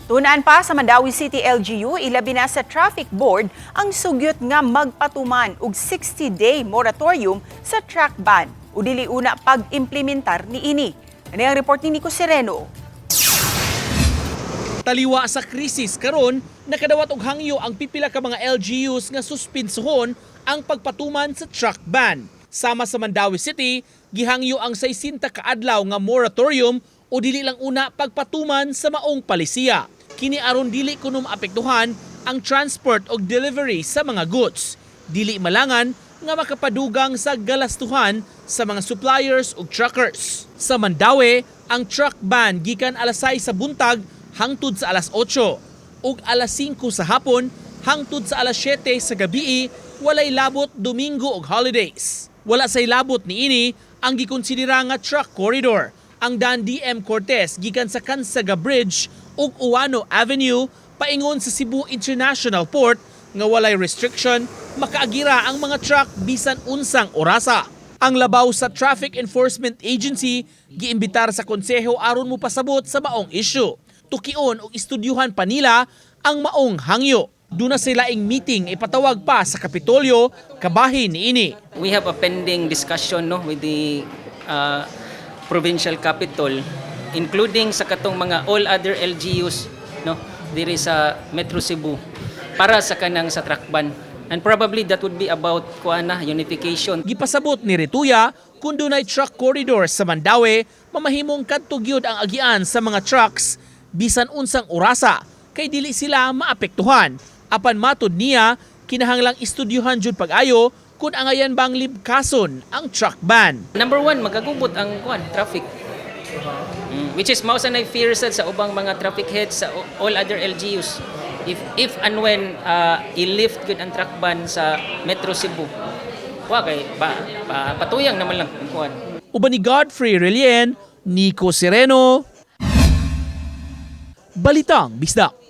Tunaan pa sa Mandaue City LGU, ilabi na sa Traffic Board ang sugyot nga magpatuman og 60-day moratorium sa truck ban o dili una pag-implementar niini. Ano ang report ni Nico Sereno? Taliwa sa krisis karon, nakadawat og hangyo ang pipila ka mga LGUs nga suspinsuhon ang pagpatuman sa truck ban. Sama sa Mandaue City, gihangyo ang 60 ka adlaw nga moratorium o dili lang una pagpatuman sa maong palisiya. Kini aron dili kuno maapektuhan ang transport og delivery sa mga goods. Dili malangan nga makapadugang sa galastuhan sa mga suppliers ug truckers. Sa Mandaue, ang truck ban gikan alas 6 sa buntag hangtod sa alas 8 ug alas 5 sa hapon hangtod sa alas 7 sa gabii, walay labot Domingo ug holidays. Wala say labot niini ang gikonsidera nga truck corridor, ang Dan DM Cortez gikan sa Cansaga Bridge ug Ouano Avenue paingon sa Cebu International Port nga walay restriction, makaagira ang mga truck bisan unsang orasa. Ang labaw sa Traffic Enforcement Agency giimbitar sa konseho aron mopasabot sa maong issue. Tukion og estudyuhan pa nila ang maong hangyo. Duna say laing meeting ipatawag pa sa Kapitolyo kabahin niini. We have a pending discussion, no, with the provincial capital, including sa katong mga all other LGUs, no, diri sa Metro Cebu para sa kanang sa truck ban, and probably that would be about kuan na, unification. Gipasabot ni Retuya, kung dunay truck corridor sa Mandaue, mamahimong kadto gyud ang agian sa mga trucks bisan unsang orasa kay dili sila maapektuhan. Apan matud niya, kinahanglang estudyuhan jud pag-ayo kung angayan bang libkason ang truck ban. Number one, magagubot ang kuan, traffic, which is mao sa nay fear sad sa ubang mga traffic heads sa all other LGUs if and when i-lift gud ang truck ban sa Metro Cebu. Wa kay pa, patuyang naman lang ang kuan. Uban ni Godfrey Relien, Nico Sereno, Balitang Bisdak.